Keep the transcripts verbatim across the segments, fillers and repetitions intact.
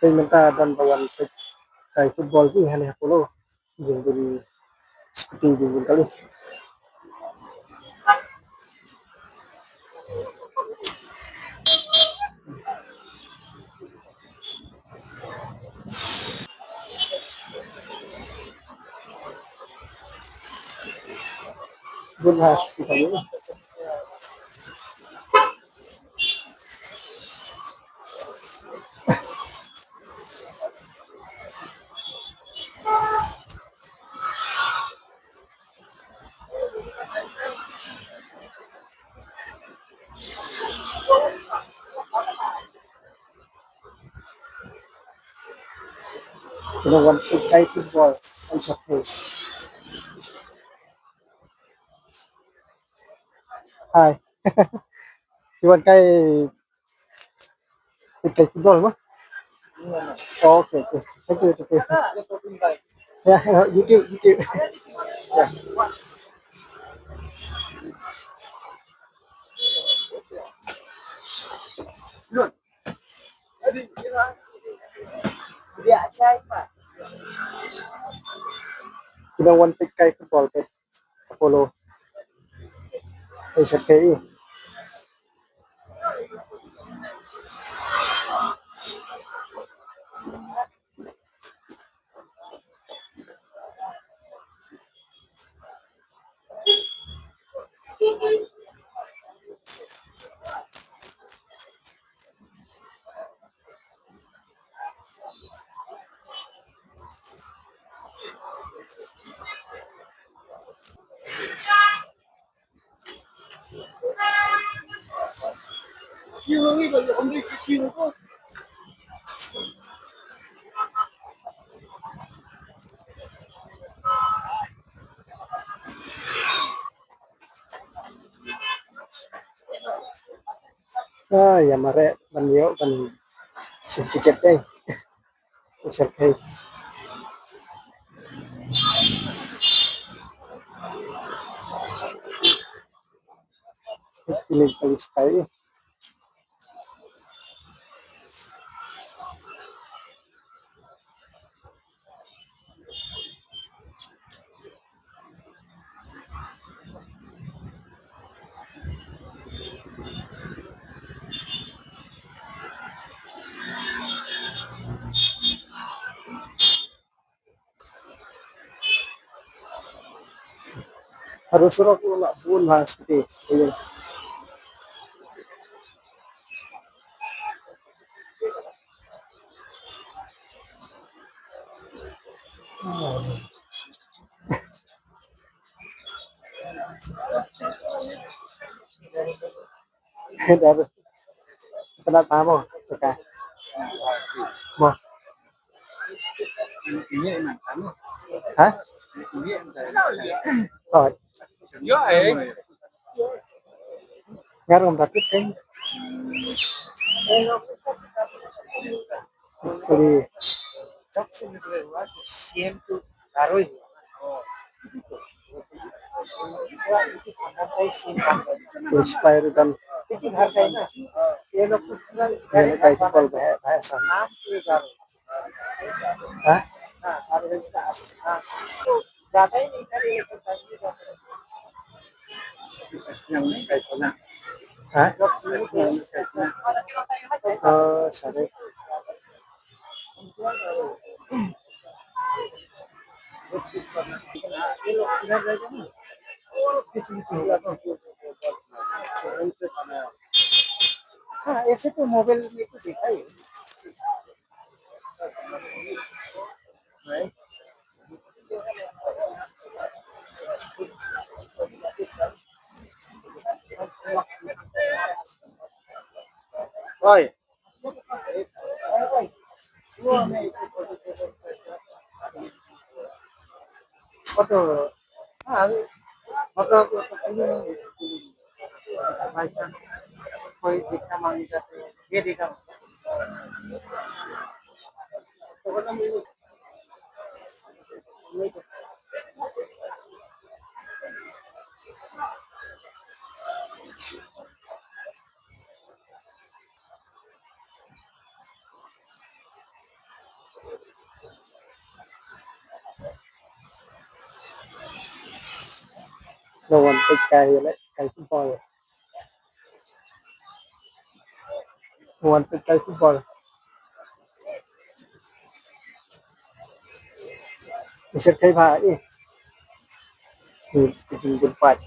Te mynta don ba wan peit kai football ki hangne ha Polo. Jingbun scooty, jingbun kali. Bun ha scooty kali. Kino wan peit kai football. Ai sha peit. Hi. Ki wan kai, kai football mo? Oh, okay, okay. Thank you, thank you. Yeah, YouTube, YouTube. Yeah. Kino wan peit kai football, peit Polo. Ai sha peit. Ah, ïa mareh ban ïoh ban shim tiket dei. Shim tiket. Ini kali sekai. Harus surok u la bun ha scooty. Iya. Dah. Penat paham mo? Suka. Mo. Ha? Oh. Yo, eh. Ngar ngam takut kan? Kali. Siempre. Inspire dan. Ïa, kai football ba, ba, sa. Ha? Ha? Oh, sorry. हाँ, ऐसे तो मोबाइल में तो देखा ही है। Oi. Foto. Foto, foto, ini. Baik, kan. Koi dikha mangga, ye dikha. No one take care, like, kai football. No one take care football. Is it kai ba, eh? Hmm, it's in good part.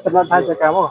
Tama thai te kamo.